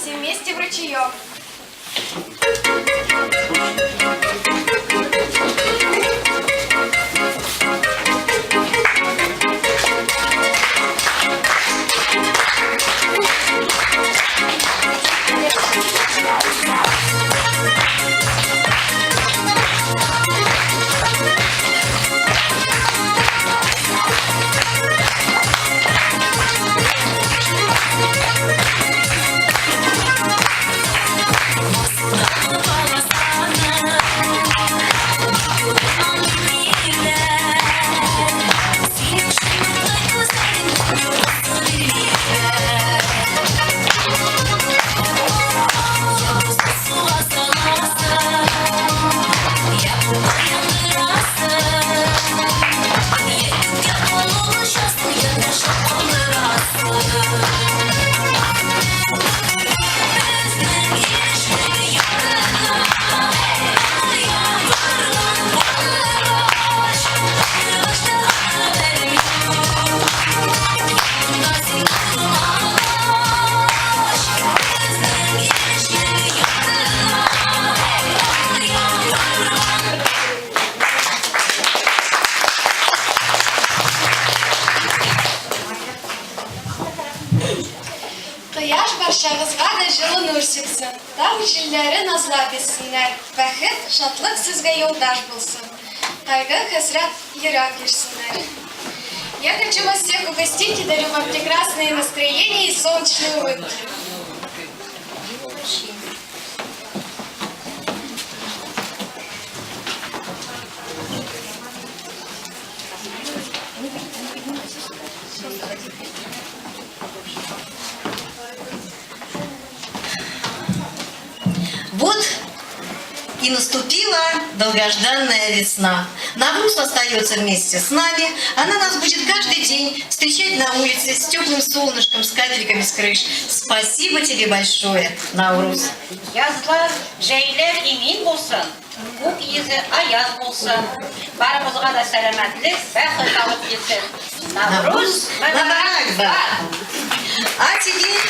все вместе в ручеек. Кояш барчагызга да җылы нур сипсен, таң җилләре назлап иссеннәр, бәхет, шатлык сезгә юлдаш булсын, кайгы-хәсрәт ерак йөрсеннәр. Я хочу вас всех угостить и дарю вам прекрасное настроение и солнечные улыбки. Вот и наступила долгожданная весна. Навруз остается вместе с нами. Она нас будет каждый день встречать на улице с теплым солнышком, с капельками с крыш. Спасибо тебе большое, Навруз. Язлар, җәйләр имин булсын, күк йөзе аяз булсын. Барыбызга да сәламәтлек, бәхет алып килсен. Навруз Мөбарәкбад! А теперь...